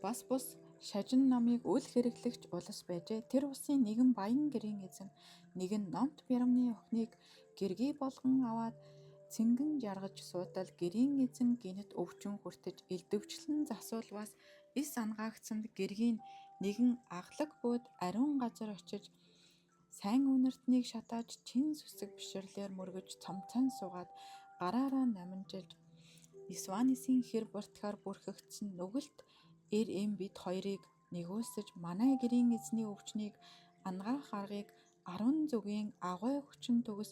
Бас бус шажин номыг үл хэрэглэгч улс байжээ. Тэр улсын нэгэн баян гэрийн эзэн нэгэн номт бярамны охиныг гэргий болгон аваад цэнгэн жаргаж суутал гэрийн эзэн гэнэт өвчин хүртэж элдвчлэн засуулваас эс анагаагдсанд гэргий нь нэгэн агалаг бөөд ариун газар очиж сайн үнэртнийг шатааж чин сүсэг бишрлээр мөргөж цомцойн суугаад гараараа наманжилж Нисванисийн хэр буртгаар бүрхэгдсэн нүгэлт эр эм бид хоёрыг нигүүлсэж манай гэрийн эзний өвчнийг анагаах аргыг 10 зүгийн агуй хүчин төгс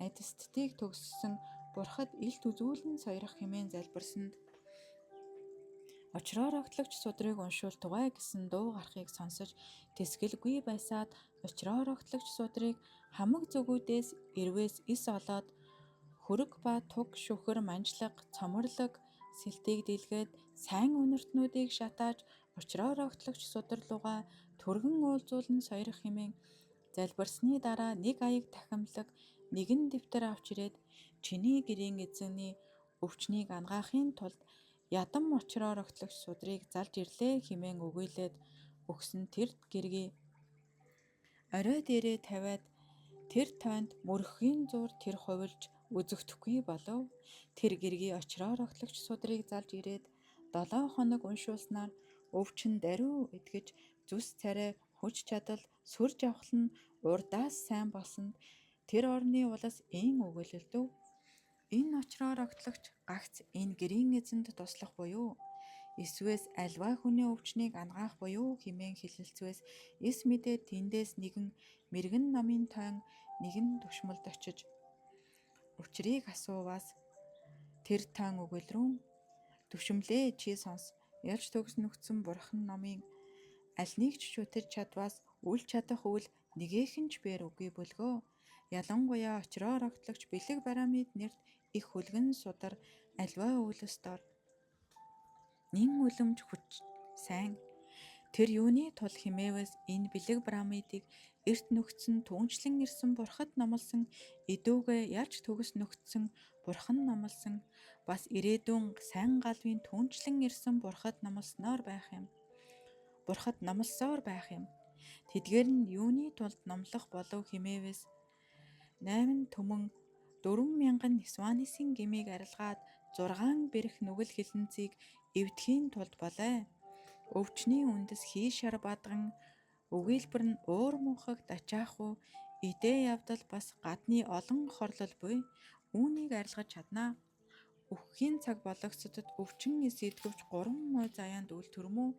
адисттийг төгссөн бурхад илт үзүүлэн сойрох хэмээн залбирсанд Очроор огтлогч судрыг уншуул тугай гэсэн дуу гарахыг сонсож тэсгэлгүй байсаад очроор огтлогч судрыг хамаг зүгүүдээс эрвээс эс олоод хөрөг ба туг шүхэр манжлага цоморлог сэлтийг дэлгээд сайн үнэртнүүдийг шатааж очроор огтлогч судар луугаа түргэн уулзуулан сойрох хэмээн залбирсны дараа нэг аяг тахимлаг нэгэн дэвтэр авч ирээд чиний гэрийн эзэнний өвчнийг анагаахын тулд ядам очроор огтлогч судрыг залж ирлээ хэмээн өгөөлээд өгсөн тэр гэргий орой дээрээ тавиад тэр тойнд мөрөхийн зуур тэр хувилж үзэгдэхгүй болов. Тэр гэргий очроор огтлогч судрыг залж ирээд 7 хоног уншуулснаар өвчин даруй эдгэж зүс царай хүч чадал сүр жавхлан нь урдаас сайн болсонд тэр орны улс ийн өгөөлөлдөв. Энэ очроор огтлогч гагц энэ гэрийн эзэнд туслах буюу эсвэл аливаа хүний өвчнийг анагаах буюу хэмээн хэлэлцвээс эс мэдээд тэндээс нэгэн мэргэн номын тойн нэгэн түгшмэлд очиж учрыг асууваас тэр тойн өгөөлрүүн түгшмөлээ чи сонс ялж төгс нүгдсэн бурхан номын аль нэг ч шүтэж чадваас үл чадах үйл нэгэхэн ч бээр үгүй бөлгөө. Ялангуяа очроор огтлогч бэлэг барамид нэрт их хүлгэн судар аливаа үйлс дор нэн үлэмж хүч сайн тэр юуны тул химээвээс энэ бэлэг пирамидыг эрт нөхцөн түүнчлэн ирсэн бурхад номлосон эдүүгээ ялж төгс нөхцсөн бурхан номлосон бас ирээдүйн сайн галвын түүнчлэн ирсэн бурхад номлосноор байх юм. Бурхад номлосоор байх юм. Тэдгээр нь юуны тулд номлох болов химээвээс 8 түмэн 4000 Нисванисын гмийг арилгаад 6 бэрх нүгэл хилэнцгийг эвдэхийн тулд болой. Өвчний үндэс хий шар бадган өгүүлбэр нь уур мунхаг дачаах уу идэ явдал бас гадны олон хорлол буй үүнийг арилгаж чаднаа. Үхэхийн цаг бологцодод өвчин эс эдгэвч 3 муу заяанд үл төрмөө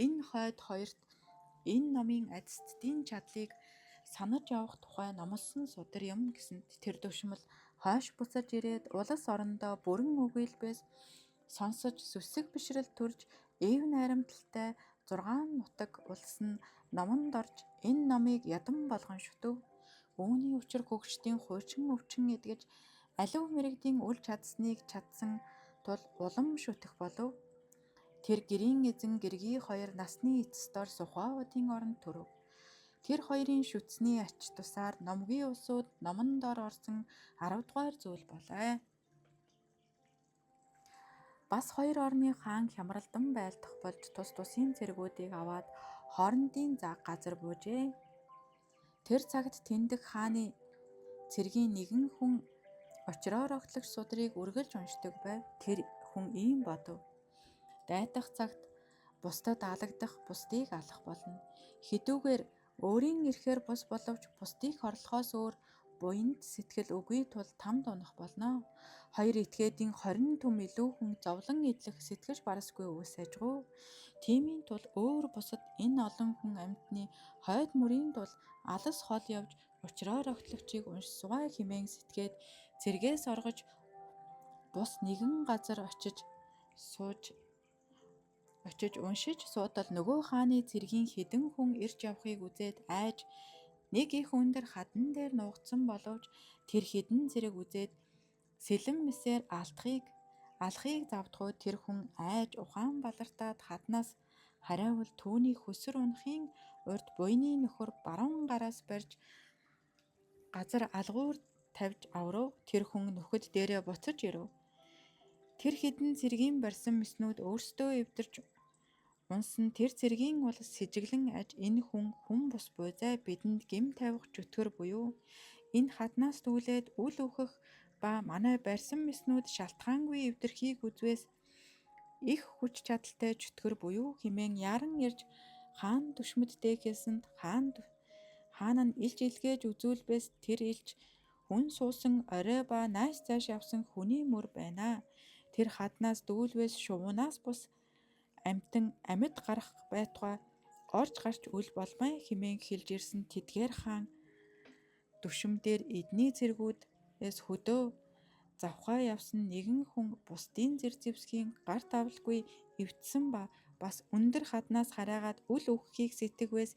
энэ хойд хоёрт энэ номын адисттийн чадлыг санаж явах тухай номлосон судар юм гэсэнд тэр душмал хойш буцаж ирээд улс орондоо бүрэн өгүүлбээс сонсож сүсэг бишрэл төрж эв найрамдалтай 6 нутаг улс нь номонд орж энэ номыг ядам болгон шүтэв. Үүний учир хөгждийн хуучин өвчин эдгэж алив мэргэдийн үл чадсныг чадсан тул улам шүтэх болов. Тэр гэрийн эзэн гэргий хоёр насны эцэс дор Сухаудын оронд төрөв. Тэр хоёрын шүтсний ач тусаар номгийн улсууд номон дор орсон 10 дугаар зүйл болоо. Бас хоёр орны хаан хямралдан байлдах болж тус тусын цэргүүдийг аваад хоорондын газар буужээ. Тэр цагт тэндэх хааны цэргийн нэгэн хүн очроор огтлогч судрыг үргэлж уншдаг байв. Тэр хүн ийм бодов. Дайтах цагт бусдад алагдах бусдыг алах болно. Хэдүүгээр өөрийн эрхээр бус боловч бусдыг хорлохоос өөр буянт сэтгэл үгүй тул тамд унах болно. Хоёр этгээдийн 20 түм илүү хүн зовлон эдлэх сэтгэж барсгүй үс ажгүй. Тиймийн тул өөр бусад энэ олон хүн амьтны хойд мөрийн тул алас хол явж учраар огтлогчийг уншсугай хэмээн сэтгээд цэргээс оргож бус нэгэн газар очиж сууж очиж уншиж суудал нөгөө хааны цэргийн хэдэн хүн ирж явахыг үзээд айж нэг их өндөр хадан дээр нуугдсан боловч тэр хэдэн цэрэг үзээд сэлэн мэсээр алтахыг алахыг завдахуй тэр хүн айж ухаан балартаад хаднаас хариавал түүний хөсөр унахын урд буйны нөхөр баруун гараас барьж газар алгуур тавьж аврав. Тэр хүн нөхөд дээрээ буцаж ирэв. Тэр хэдэн цэргийн барьсан мэснүүд өөрсдөө эвдэрч Унсан тэр цэргийн улс сэжиглэн аж энэ хүн хүн бус буйзай бидэнд гэм тавих чөтгөр буюу энэ хаднаас дүүлээд үл өөхөх ба манай барьсан мэснүүд шалтгаангүй эвдэрхийг үзвээс их хүч чадалтай чөтгөр буюу хэмээн яаран ирж хаан Түшмэд дээхэлсэнд хаан нь илж илгээж үзүүлбээс тэр илж хүн суусан орой ба нааш цааш явсан хүний мөр байна. Тэр хаднаас дүүлвээс шувуунаас бус амьтан амьд гарах байтугай орж гарч үл болмой хэмээн хэлж ирсэн тэдгээр хаан Дүшим дээр эдний цэргүүдээс хөдөө завхаа явсан нэгэн хүн бусдын зэр зэвсгийн гар тавлгүй эвдсэн ба бас өндөр хаднаас хараагаад үл өгөхийг сэтгэвээс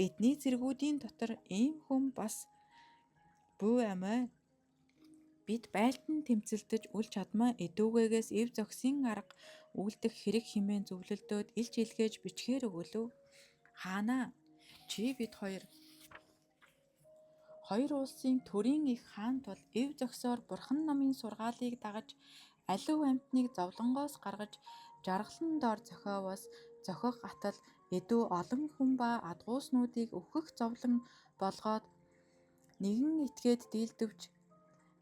эдний цэргүүдийн дотор ийм хүн бас буй амиа бид байлдан тэмцэлдэж үл чадмаа эдүүгээгээс эв зохисын арга үйлдэх хэрэг хэмээн зөвлөлдөөд илж илгээж бичгээр өгөөлөв. Хаанаа чи бид хоёр хоёр улсын төрийн их хаан тул эв зохисоор бурхан номын сургаалыг дагаж алив амьтныг зовлонгоос гаргаж жаргалан доор зохиовоос зохих атал эдүү олон хүн ба адгууснуудыг өөхөх зовлон болгоод нэгэн этгээд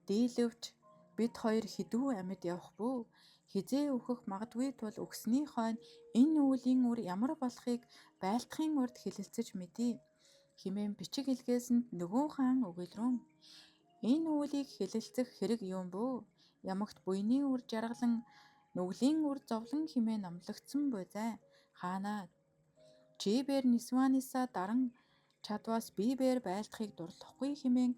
дийлэвч бид хоёр хэдүү амьд явах бүү? Хэзээ үхэх магадгүй тул үхсэний хойно энэ үйлийн үр ямар болохыг байлдахын урд хэлэлцэж мэдье хэмээн бичиг илгээсэнд нөгөө хаан өгөөлрөн. Энэ үйлийг хэлэлцэх хэрэг юм бүү? Ямагт буйны үр жаргалан нүглийн үр зовлон хэмээн номлогдсон буй зай. Хаанаа чи бээр Нисванисаа даран чадваас би бээр байлдахыг дурлахгүй хэмээн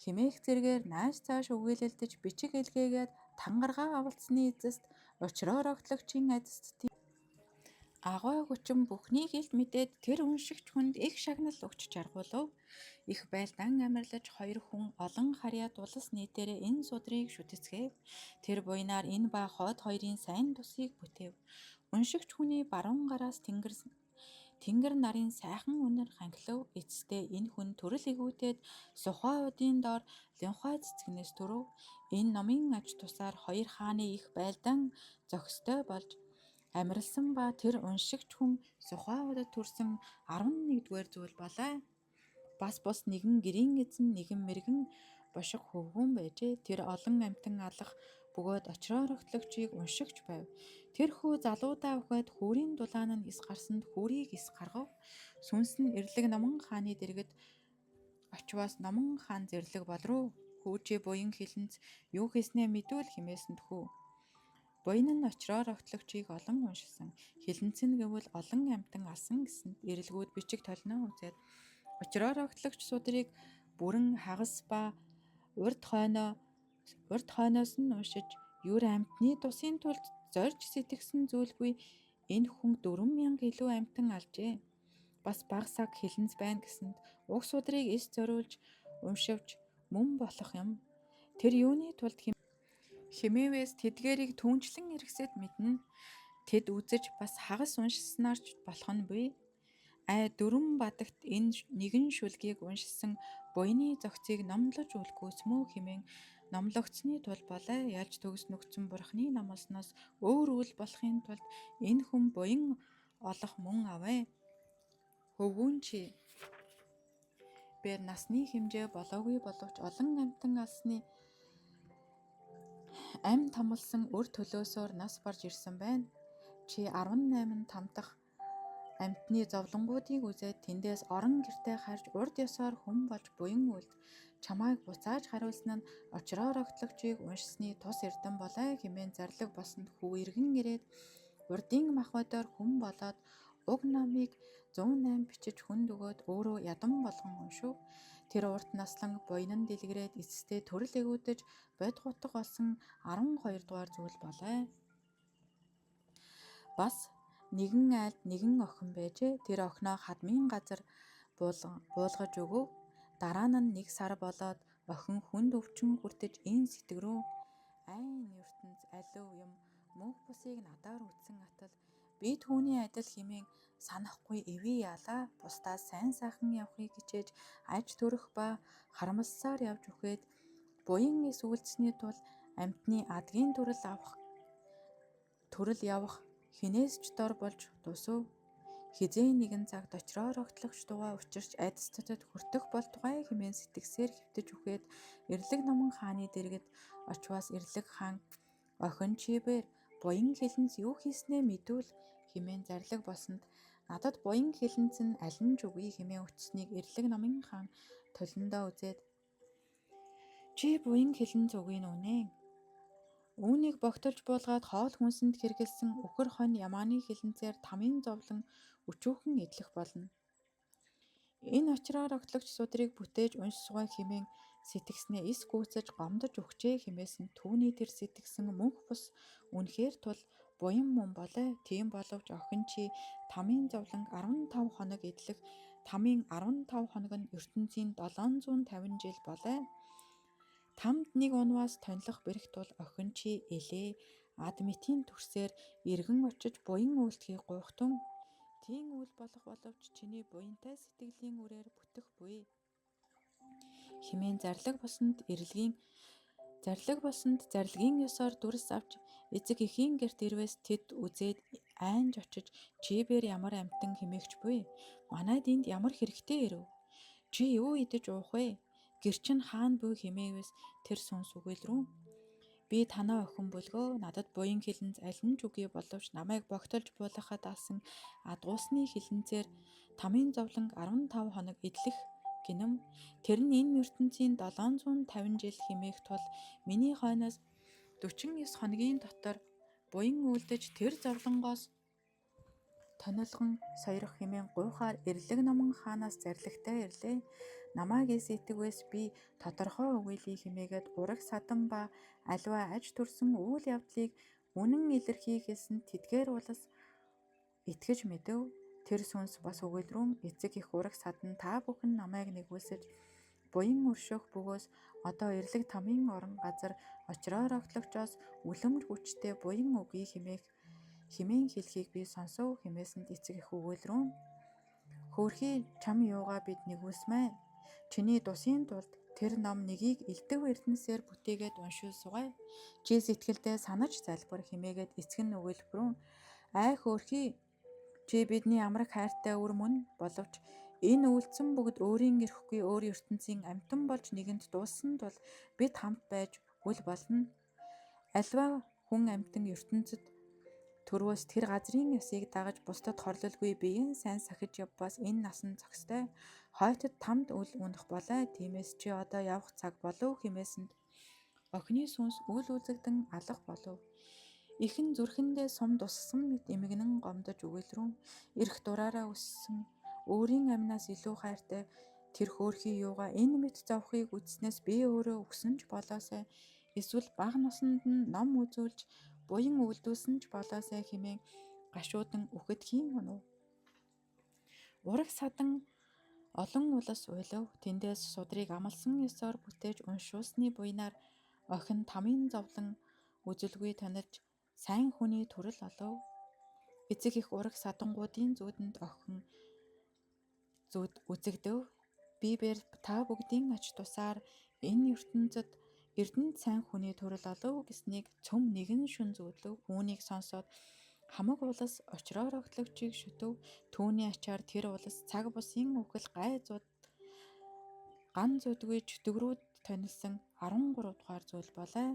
хэмээх зэргээр нааш цааш үгээлэлдэж бичиг илгээгээд тангараа авалцсаны эцэст очроо огтлогчийн адист Агуй хүчин бүхнийг илт мэдээд тэр уншигч хүнд их шагнал өгч жаргуулав. Их байлдаан амьарлаж хоёр хүн олон харьяат улс нийтээрээ энэ судрыг шүтэцгээв. Тэр буйнаар энэ ба хойд хоёрын сайн тусыг бүтээв. Уншигч хүний баруун гараас тэнгэр нарын сайхан үнэр ханхилав. Эцэстээ энэ хүн төрөл эгүүтээд Сухуа удын доор Линхуа цэцгнээс төрөв. Энэ номын аж тусаар хоёр хааны их байлдаан зохистой болж амьарласан ба тэр уншигч хүн Сухуа удад төрсөн 11-р зүйл болоо. Бас бус нэгэн гэрийн эзэн нэгэн мэргэн бошиг хөвгүүн байжээ. Тэр олон амьтан алах бөгөөд очроо огтлогчийг уншигч байв. Тэр хүү залуудаа үхээд хүүрийн дулаан нь эс гарсанд хүүрийг эс гаргав. Сүнс нь эрлэг Номон хааны дэргэд очвоос Номон хаан зэрлэг болруу. Хүү чи буян хилэнц юу хийснээ мэдвэл хэмээсэнд хүү. Буян нь очроор огтлогчийг олон уншсан. Хилэнц нь гэвэл олон амьтан алсан гэсэнд эрэлгүүд бичиг толино үзээд очроор огтлогч судрыг бүрэн хагас ба урд хойноос нь уншиж юр амьтны тусын тулд зорж сэтгэсэн зүйлгүй энэ хүн 4000 илүү амьтан алжээ. Бас бага саг хилэнц байна гэсэнд уг судрыг эс зориулж уншивч мөн болох юм. Тэр юуны тулд хэмээвээс тэдгээрийг түүнчлэн эргэсэд мэднэ. Тэд үзэж бас хагас уншсанаар ч болох нь буй. Ай дөрвөн бадагт энэ нэгэн шүлгийг уншсан буяны зохицыг номлож үлгүйцмөө хэмээн номлогдсоны тул болой ялж төгс нүгдсэн бурхны номлосноос өөр үйл болохын тулд энэ хүн буян олох мөн авээ. Хөвгүүн чи бээр насны хэмжээ болоогүй боловч олон амьтан алсны амь томилсон өр төлөөсөөр нас барж ирсэн байна. Чи 18 тамдах амьтны зовлонгуудыг үзээд тэндээс орон гэртээ харж урд ёсоор хүн болж буян үлд. Чамайг буцааж хариулсан нь очроо огтлогчийг уншсаны тус эрдэм болой хэмээн зарлиг болсонд хүү эргэн ирээд урдын махбодоор хүн болоод уг номыг 108 бичиж хүнд өгөөд өөрөө ядан болгон уншив. Тэр урт наслан буянан дэлгэрээд эцэстээ төрөл эгүүдэж бодь гутга болсон 12 дугаар зүйл болой. Бас нэгэн айлд нэгэн охин байжээ. Тэр охиноо хадмын газар буулгаж өгөв. Дараа нь нэг сар болоод охин хүнд өвчин хүртэж эн сэтгэрүү айн ертөнц алив юм мөнх бусыг надаар үтсэн атал би түүний адил хэмээн санахгүй эвий ялаа. Бусдаас сайн сайхан явахыг хичээж аж төрөх ба харамласаар явж үхээд буян эс үйлдсэний тул амьтны адгийн төрөл авах төрөл явах Хэнээс ч дор болж дусав. Хэзээ нэгэн цагт очроор огтлогч дугаа учирч айдас дотод хүртэх болтугай хэмээн сэтгэсээр хэвтэж үхээд Эрлэг Номон хааны дэргэд очвоос Эрлэг хаан охин чибээр буян хилэнц юу хийснээ мэдвэл хэмээн зарлиг болсонд надад буян хилэнц нь аль нь ч үгүй хэмээн үтснийг Эрлэг Номын хаан толиндоо үзээд чи буян хилэнц үгүй нүнэ. Үүнийг богтолж буулгаад хоол хүнсэнд хэрэглэсэн үхэр хонь ямааны хилэнцээр тамын зовлон өчүүхэн эдлэх болно. Энэ очроор огтлогч судрыг бүтээж уншсугай хэмээн сэтгэснээ эс гүйцэж гомдож өгчээ хэмээсэн түүний тэр сэтгэсэн мөнх бус үнэхээр тул буян мөн болой. Тийм боловч охин чи тамын зовлон 15 хоног эдлэх тамын 15 хоног нь ертөнцийн 750 жил болой. Тамд нэг унваас тонилох бэрх тул охин чи элээ Адмитийн төрсээр эргэн очиж буян үйлдэхийг гуйх тун. Тийм үйл болох боловч чиний буянтай сэтгэлийн үрээр бүтэх буй хэмээн зарлиг болсонд эрэлгийн зарлиг болсонд зарлигийн ёсоор дүрс авч эцэг эхийн гэрт ирвэс тэд үзээд айнж очиж чибээр ямар амьтан хэмээгч буй. Манайд энд ямар хэрэгтэй ирэв? Чи юу идэж уух вэ? Гэр чинь хаана буй хэмээвэс тэр сүнс үгэлрүү. Би танаа охин бөлгөө надад буян хилэнц аль нь ч үгүй боловч намайг богтолж буулгахад алсан адгуусны хилэнцээр тамын зовлон 15 хоног эдлэх гинэм. Тэр нь энэ ертөнцийн 750 жил хэмээх тул миний хойноос 49 хоногийн дотор буян үлдэж тэр зовлонгоос тонилгон сойрох хэмээн гуйхаар Эрлэг Номон хаанаас зарлигтай ирлээ. Намайг эс итгэвээс би тодорхой өгүүлье хэмээгээд ураг садан ба аливаа аж төрсөн үйл явдлыг үнэн илэрхийлсэн тэдгээр улс итгэж мэдэв. Тэр сүнс бас өгөөлрүүн эцэг их ураг садан та бүхэн намайг нэгүүлсэж буян өршөөх бөгөөс одоо эрлэг тамын орон газар очроор огтлогчоос үлэмж хүчтэй буян өгье хэмээх хэмээн хэлхийг би сонсов хэмээсэнд эцэг их өгөөлрүүн хөөрхий чам юугаа бид нэгүүлсмээ. Чиний дусын тулд тэр ном нэгийг элдв эрдэнэсээр бүтээгээд уншуулсугай. Чи сэтгэлдээ санаж залбир хэмээгээд эцэг нь өгөөлбөрүүн ай хөөрхий чи бидний амраг хайртай үр мөн боловч энэ үйлдсэн бүгд өөрийн эрхгүй өөр ертөнцийн амьтан болж нэгэнд дууссан тул бид хамт байж үл болно. Альва хүн амьтан ертөнцид Төрвөөс тэр газрын ёсыг дагаж бусдад хорлолгүй биеийн сайн сахиж явбаас энэ насан зохистой. Хойтод тамд үл үнэх болой. Тиймээс чи одоо явах цаг болов хэмээсэнд охины сүнс үл үзэгдэн алга болов. Ихэн зүрхэндээ сум туссан мэт эмгэнэн гомдож өгөөлрүүн эрх дураараа өссөн өөрийн амнаас илүү хайртай тэр хөөрхий юугаа энэ мэт зовхыг үзснээс би өөрөө өгсөн ч болоосай эсвэл бага насанд нь ном үзүүлж буян үйлдүүлсэн ч болоосай хэмээн гашуудан үхэд хийн унав. Ураг садан олон улс уйлав. Тэндээс судрыг амласан ёсоор бүтээж уншуулсны буйнаар охин тамын зовлон үзэлгүй тонилж сайн хүний төрөл олов. Эцэг их ураг садангуудын зүүдэнд охин зүуд үзэгдэв. Бибээр та бүгдийн ач тусаар энэ ертөнцид Эрдэнэт сайн хүний төрөл олов гэснийг цөм нэгэн шүн зүүдлэв. Үүнийг сонсоод хамаг улс очроор огтлогчийг шүтэв. Түүний ачаар тэр улс цаг бусын үхэл гай зуд ган зүдгүй чөтгөрүүд тонилсон 13 дугаар зүйл болой.